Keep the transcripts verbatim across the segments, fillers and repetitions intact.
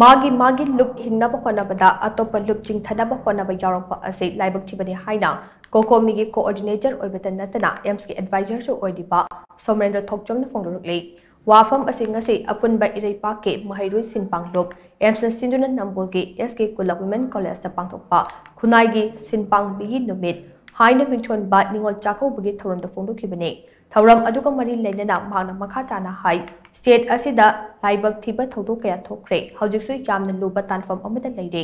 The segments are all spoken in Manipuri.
ꯃꯥꯒꯤ ꯃꯥꯒꯤ ꯂꯨꯞ ꯍꯤꯡꯅꯕ ꯍꯣꯠꯅꯕꯗ ꯑꯇꯣꯞꯄ ꯂꯨꯞ ꯆꯤꯡꯊꯅꯕ ꯍꯣꯠꯅꯕ ꯌꯥꯎꯔꯛꯄ ꯑꯁꯤ ꯂꯥꯏꯕꯛ ꯊꯤꯕꯅꯤ ꯍꯥꯏꯅ ꯀꯣꯀꯣꯃꯤꯒꯤ ꯀꯣꯑꯣꯔꯗꯤꯅꯦꯇꯔ ꯑꯣꯏꯕꯇ ꯅꯠꯇꯅ ꯑꯦꯝꯁꯀꯤ ꯑꯦꯗꯚꯥꯏꯖꯔꯁꯨ ꯑꯣꯏꯔꯤꯕ ꯁꯣꯃꯦꯟꯗ꯭ꯔ ꯊꯣꯛꯆꯣꯝꯅ ꯐꯣꯡꯗꯣꯔꯛꯂꯤ꯫ ꯋꯥꯐꯝ ꯑꯁꯤ ꯉꯁꯤ ꯑꯄꯨꯟꯕ ꯏꯔꯩꯄꯥꯛꯀꯤ ꯃꯍꯩꯔꯣꯏ ꯁꯤꯟꯄꯥꯡ ꯂꯨꯞ, ꯑꯦꯝꯁꯅ ꯁꯤꯟꯗꯨꯅ ꯅꯝꯕꯣꯜꯒꯤ ꯑꯦꯁ ꯀꯦ ꯀꯨꯂ ꯋꯤꯃꯦꯟ ꯀꯣꯂꯦꯖꯇ ꯄꯥꯡꯊꯣꯛꯄ ꯈꯨꯟꯅꯥꯏꯒꯤ ꯁꯤꯟꯄꯥꯡꯕꯤꯒꯤ ꯅꯨꯃꯤꯠ ꯍꯥꯏꯅ ꯃꯤꯡꯊꯣꯟꯕ ꯅꯤꯉꯣꯜ ꯆꯥꯛꯀꯧꯕꯒꯤ ꯊꯧꯔꯝꯗ ꯐꯣꯡꯗꯣꯛꯈꯤꯕꯅꯤ꯫ ꯊꯧꯔꯝ ꯑꯗꯨꯒ ꯃꯔꯤ ꯂꯩꯅꯅ ꯃꯍꯥꯛꯅ ꯃꯈꯥ ꯇꯥꯅ ꯍꯥꯏ, ꯁ꯭ꯇꯦꯠ ꯑꯁꯤꯗ ꯂꯥꯏꯕꯛ ꯊꯤꯕ ꯊꯧꯗꯣꯛ ꯀꯌꯥ ꯊꯣꯛꯈ꯭ꯔꯦ꯫ ꯍꯧꯖꯤꯛꯁꯨ ꯌꯥꯝꯅ ꯂꯨꯕ ꯇꯥꯟꯐꯝ ꯑꯃꯗ ꯂꯩꯔꯦ꯫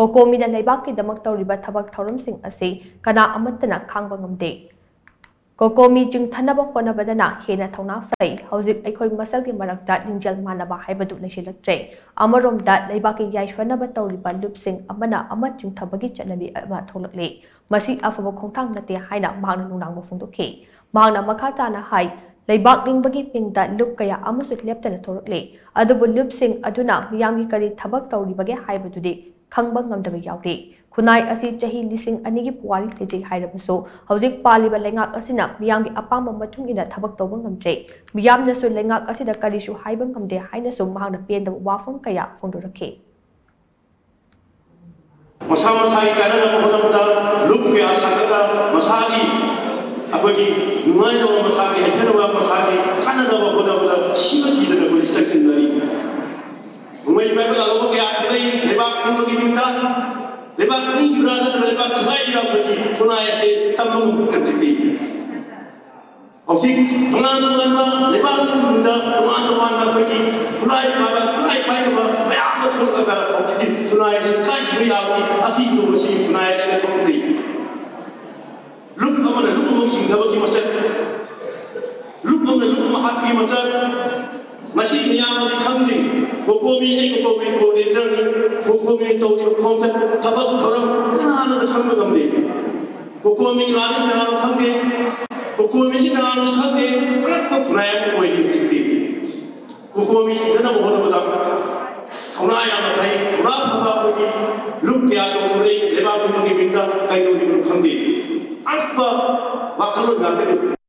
ꯀꯣꯀꯣꯃꯤꯅ ꯂꯩꯕꯥꯛꯀꯤꯗꯃꯛ ꯇꯧꯔꯤꯕ ꯊꯕꯛ ꯊꯧꯔꯝꯁꯤꯡ ꯑꯁꯤ ꯀꯅꯥ ꯑꯃꯠꯇꯅ ꯈꯥꯡꯕ ꯉꯝꯗꯦ꯫ ꯀꯣꯀꯣꯃꯤ ꯆꯤꯡꯊꯅꯕ ꯍꯣꯠꯅꯕꯗꯅ ꯍꯦꯟꯅ ꯊꯧꯅꯥ ꯐꯩ꯫ ꯍꯧꯖꯤꯛ ꯑꯩꯈꯣꯏ ꯃꯁꯦꯜꯒꯤ ꯃꯔꯛꯇ ꯂꯤꯡꯖꯦꯜ ꯃꯥꯟꯅꯕ ꯍꯥꯏꯕꯗꯨ ꯂꯩꯁꯤꯜꯂꯛꯇ꯭ꯔꯦ꯫ ꯑꯃꯔꯣꯝꯗ ꯂꯩꯕꯥꯛꯀꯤ ꯌꯥꯏꯐꯅꯕ ꯇꯧꯔꯤꯕ ꯂꯨꯞꯁꯤꯡ ꯑꯃꯅ ꯑꯃ ꯆꯤꯡꯊꯕꯒꯤ ꯆꯠꯅꯕꯤ ꯑꯃ ꯊꯣꯛꯂꯛꯂꯤ꯫ ꯃꯁꯤ ꯑꯐꯕ ꯈꯣꯡꯊꯥꯡ ꯅꯠꯇꯦ ꯍꯥꯏꯅ ꯃꯍꯥꯛꯅ ꯅꯨꯡꯅꯥꯡꯕ ꯐꯣꯡꯗꯣꯛꯈꯤ꯫ ꯃꯍꯥꯛꯅ ꯃꯈꯥ ꯇꯥꯅ ꯍꯥꯏ, ꯂꯩꯕꯥꯛ ꯅꯤꯡꯕꯒꯤ ꯃꯤꯡꯗ ꯂꯨꯞ ꯀꯌꯥ ꯑꯃꯁꯨ ꯂꯦꯞꯇꯅ ꯊꯣꯔꯛꯂꯤ꯫ ꯑꯗꯨꯕꯨ ꯂꯨꯞꯁꯤꯡ ꯑꯗꯨꯅ ꯃꯤꯌꯥꯝꯒꯤ ꯀꯔꯤ ꯊꯕꯛ ꯇꯧꯔꯤꯕꯒꯦ ꯍꯥꯏꯕꯗꯨꯗꯤ ꯈꯪꯕ ꯉꯝꯗꯕ ꯌꯥꯎꯔꯤ꯫ ꯈꯨꯟꯅꯥꯏ ꯑꯁꯤ ꯆꯍꯤ ꯂꯤꯁꯤꯡ ꯑꯅꯤꯒꯤ ꯄꯨꯋꯥꯔꯤ ꯂꯩꯖꯩ ꯍꯥꯏꯔꯕꯁꯨ, ꯍꯧꯖꯤꯛ ꯄꯥꯜꯂꯤꯕ ꯂꯩꯉꯥꯛ ꯑꯁꯤꯅ ꯃꯤꯌꯥꯝꯒꯤ ꯑꯄꯥꯝꯕ ꯃꯇꯨꯡ ꯏꯟꯅ ꯊꯕꯛ ꯇꯧꯕ ꯉꯝꯗ꯭ꯔꯦ꯫ ꯃꯤꯌꯥꯝꯅꯁꯨ ꯂꯩꯉꯥꯛ ꯑꯁꯤꯗ ꯀꯔꯤꯁꯨ ꯍꯥꯏꯕ ꯉꯝꯗꯦ ꯍꯥꯏꯅꯁꯨ ꯃꯍꯥꯛꯅ ꯄꯦꯟꯗꯕ ꯋꯥꯐꯝ ꯀꯌꯥ ꯐꯣꯡꯗꯣꯔꯛꯈꯤ꯫ ꯃꯁꯥ ꯃꯁꯥꯒꯤ ꯀꯥꯟꯅꯅꯕ ꯍꯣꯠꯅꯕꯗ ꯂꯨꯞ ꯀꯌꯥ ꯁꯥꯒꯠꯂꯒ ꯃꯁꯥꯒꯤ ꯑꯩꯈꯣꯏꯒꯤ ꯅꯨꯡꯉꯥꯏꯅꯕ, ꯃꯁꯥꯒꯤ ꯍꯩꯅꯅꯕ, ꯃꯁꯥꯒꯤ ꯀꯥꯟꯅꯅꯕ ꯍꯣꯠꯅꯕꯗ ꯁꯤꯕ ꯊꯤꯗꯅ ꯑꯩꯈꯣꯏ ꯆꯪꯁꯤꯟꯅꯔꯤ꯫ ꯅꯣꯡꯃꯩ ꯄꯥꯏꯕ ꯂꯥꯛꯂꯕ ꯀꯌꯥ ꯊꯦꯡꯅꯩ꯫ ꯂꯩꯕꯥꯛ ꯅꯤꯡꯕꯒꯤ ꯃꯤꯡꯗ ꯂꯩꯕꯥꯛ ꯅꯤꯡꯁꯤꯔꯥ ꯅꯠꯇ꯭ꯔꯒ ꯂꯩꯕꯥꯛ ꯊꯨꯒꯥꯏꯁꯤꯔꯥ ꯑꯩꯈꯣꯏꯒꯤ ꯈꯨꯟꯅꯥꯏ ꯑꯁꯦ ꯇꯝꯕ ꯉꯝꯗ꯭ꯔꯤꯕꯅꯤ꯫ ꯍꯧꯖꯤꯛ ꯇꯣꯉꯥꯟ ꯇꯣꯉꯥꯟꯕ ꯂꯩꯕꯥꯛ ꯃꯅꯨꯡꯗ ꯇꯣꯉꯥꯟ ꯇꯣꯉꯥꯟꯕ ꯑꯩꯈꯣꯏꯒꯤ ꯈꯨꯠꯂꯥꯏ ꯄꯥꯏꯕ, ꯈꯨꯠꯂꯥꯏ ꯄꯥꯏꯗꯕ ꯃꯌꯥꯝ ꯑꯃ ꯊꯣꯛꯂꯒ ꯍꯧꯖꯤꯛꯇꯤ ꯈꯨꯟꯅꯥꯏ ꯑꯁꯤ ꯀꯥꯏꯈꯤꯕ ꯌꯥꯕꯒꯤ ꯑꯀꯤꯕ ꯃꯁꯤ ꯈꯨꯟꯅꯥꯏ ꯑꯁꯤꯗ ꯊꯣꯛꯂꯛꯂꯤ꯫ ꯂꯨꯞ ꯑꯃꯅ ꯂꯨꯞ ꯑꯃ ꯆꯤꯡꯊꯕꯒꯤ ꯃꯁꯛ, ꯂꯨꯞ ꯑꯃꯅ ꯂꯨꯞ ꯑꯃ ꯍꯥꯠꯄꯒꯤ ꯃꯁꯛ, ꯃꯁꯤ ꯃꯌꯥꯝꯅꯗꯤ ꯈꯪꯗꯦ꯫ ꯀꯣꯀꯣꯃꯤ, ꯑꯩ ꯀꯣꯀꯣꯃꯤ ꯀꯣꯑꯣꯔꯗꯤꯅꯦꯇꯔꯅꯤ꯫ ꯀꯣꯀꯣꯃꯤ ꯇꯧꯔꯤꯕ ꯈꯣꯡꯆꯠ, ꯊꯕꯛ ꯊꯧꯔꯝ ꯀꯅꯥꯅꯗ ꯈꯪꯕ ꯉꯝꯗꯦ꯫ ꯀꯣꯀꯣꯃꯤ ꯂꯥꯟꯅꯤ ꯀꯅꯥꯅꯣ ꯈꯪꯗꯦ꯫ ꯀꯣꯀꯣꯃꯤꯁꯤ ꯀꯅꯥꯅꯣꯁꯨ ꯈꯪꯗꯦ꯫ ꯑꯉꯛꯄ ꯈꯨꯟꯅꯥꯏ ꯑꯃ ꯑꯣꯏꯔꯤ ꯍꯧꯖꯤꯛꯇꯤ꯫ ꯀꯣꯀꯣꯃꯤ ꯆꯤꯡꯊꯅꯕ ꯍꯣꯠꯅꯕꯗ ꯊꯧꯅꯥ ꯌꯥꯝꯅ ꯐꯩ꯫ ꯊꯧꯅꯥ ꯐꯕ ꯑꯩꯈꯣꯏꯒꯤ ꯂꯨꯞ ꯀꯌꯥ ꯆꯣꯡꯊꯣꯔꯛꯏ꯫ ꯂꯩꯕꯥꯛ ꯄꯨꯝꯕꯒꯤ ꯃꯤꯡꯗ ꯀꯩꯗꯧꯔꯤꯕꯅꯣ ꯈꯪꯗꯦ꯫ ꯑꯉꯛꯄ ꯋꯥꯈꯜꯂꯣꯟ ꯉꯥꯛꯇꯅꯤ꯫